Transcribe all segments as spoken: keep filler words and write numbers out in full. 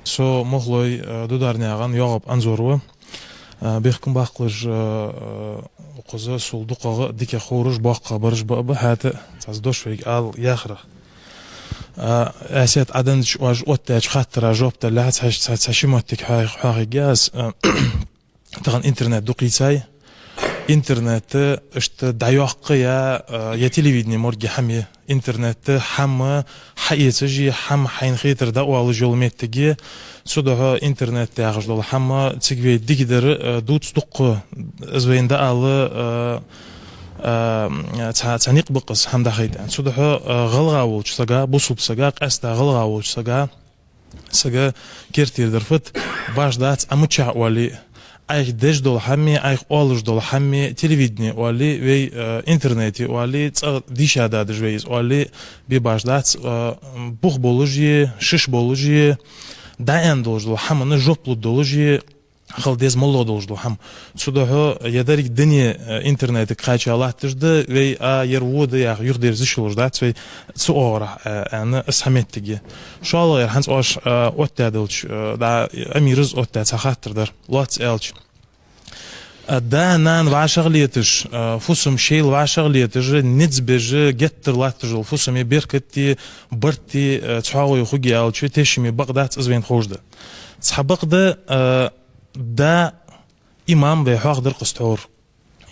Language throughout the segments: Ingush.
Со Мохлой, э, Дударнаькъан ЙоагӀап Анзор ва. Э, бехкам баккхалаш, э, э, укхаза сул дукхагӀа дикагӀа ховраш, боккхагӀа бараш ба, ба хӀаьта, цхьацца дош вайга ала яхарах. Э, Ӏаьсет, Ӏадандж оаш оттадаьча хаттара жоп далалехь, цхьа, цхьа, цхьа ши моттиг хьоа-, хьоахаергья аз. Э, тахан интернет дукхийцай. Интернет иштта дӀайоаккхаш я, э, е телевидени моргья хӀама я. Интернет хӀама хьаэцаш я, хӀама хьайна хетар дӀаоалаш йола моттиг я. Цудухьа интернет яхаш дола хӀама цига вай дикадар, э, дувц дукха, из вайна дӀаала, э, э, цхьа, цхьа никъ ба-кх из хӀама дӀахайта. Цудухьа, э, гӀалгӀа волча сага, бусалба сага, къаьстта гӀалгӀа волча сага, сага кертера дар фуд, башха дац Ӏа мичахьа оале а, Ӏайха деш дола хӀама, Ӏайха оалаш дола хӀама, телевидене оале, вай, э, интернете оале, цӀагӀа дийша дадаш вай из оале, бе башха дац, э, бух болаш е, шиш болаш е, дӀааьнна долаш дола хӀаманна жоп лургдолаш е, хила деза моллагӀа долаш дола хӀама. Цудухьа е деррига дуне, э, интернетага кхаьча латташ да, вай а ер во да яха юхадерза йиш йолаш дац вай цу оагӀорахьа, э, аьнна, из хьа моттиг я. ШоллагӀа ер хӀанз оаш, э, оттадаь долча, э, дӀа Амира оттадаь цхьа хаттар дар. Лоацца аьлча, э, да-нана вӀашагӀлеташ, э, фусам шоайла вӀашагӀлеташ, низ беш, геттара латташ дола фусаме беркате, барте, э, цхьоагӀо хургья аьлча, тешаме бакъ дац, из вайна ховш да. Цхьа бакъ да, э, да имам вай хьоахадаьр-кх из тхьовра.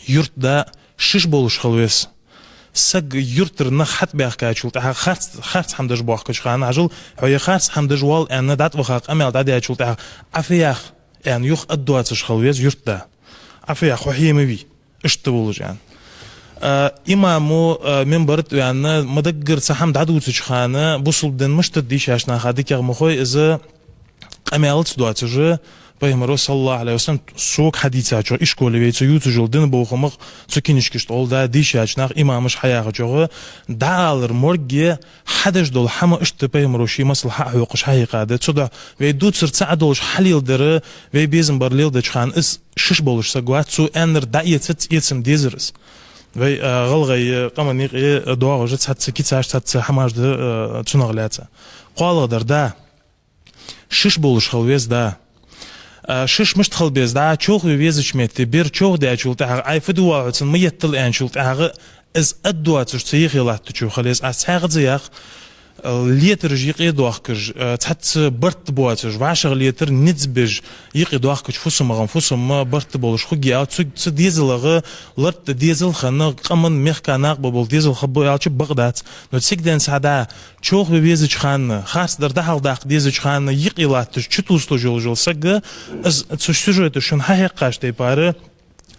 Юртда шиш болаш хила веза. Саг юртара нах хьатӀабаьхкачул тӀехьагӀа, харц, харц хӀама деш боахкача хана, хьажал, хьо е харц хӀама деш воалл аьнна, дӀатӀаваха къамаьл дӀадаьчул тӀехьагӀа, Ӏа фу ях аьнна, юха аргдоацаш хила веза юртда. Ӏа фу ях, хьо хье ма вий, иштта волаш аьнна. А, имамо, а, минбара тӀа ваьнна, ма даггара цхьа хӀама дӀадувцача хана, бусалба дин мишта да дийшача наха дикагӀа ма хой из, къамаьлаца доацаш, Пайхамаро, саллаллахӀу Ӏалайхи ва саллам, сога хьадийцачох, ишколе вай цо ювцаш йола дина бохамах, цу кинишкашта гӀолла да, дийшача наха, имамаша хьаяхачох, дӀаалар моргья, хьадеш дола хӀама иштта Пайхамаро ший масал хьахьокхаш хьахьекха да. Цудухьа вай дувцар цаӀ долаш хьалеладар, вай безам бар леладеча хана из шиш болаш саг вац, цо аьннар дӀаэцац, эца-м дезар из. Вай, а, гӀалгӀай, а, къаман юкъе, а, доагӀаш цхьацца кицаш, цхьацца хӀамаш да, а, цунах лаьца. КхоалагӀдар, да, шиш болаш хила веза, да. А, шиш мишта хила беза, да, човхаве везача метте, бер човхадаьчул тӀехьагӀа, Ӏай фу де воалл хьо, цунна ма еттал аьнначул тӀехьагӀа, из аргдоацаш цу юхе латтачо хила еза. Аз цхьаькхаза ях, а, летараш юкъе доахкаш, а, цхьацца барт боацаш, вӀашагӀлетар, низ беш, юкъе доахкача фусамах-м фусам барт болаш хургья аьлча, цу, цу дезалагӀа лартӀа дезал хинна, къаман, мехка накъабола дезал хиннаб аьлча бакъ дац. Но цига денз хьа да, човхаве везача хана, харцдар дӀахьалдаккха дезача хана юкъе латташ чутувсалуш йолаш йола саг, из цу сюжета шун хьахьекхача тайпара,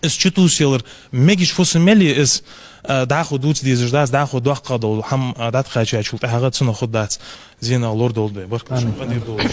из чутувсаялар мегаш фусам мел я из, а, дӀахо дувца дезаш дац, дӀахо доккхагӀа дола хӀама, а, дӀатӀакхаьчачул тӀехьагӀа цунах хургдац зенах лорадолда вай. Баркал шоана, къадир долаш.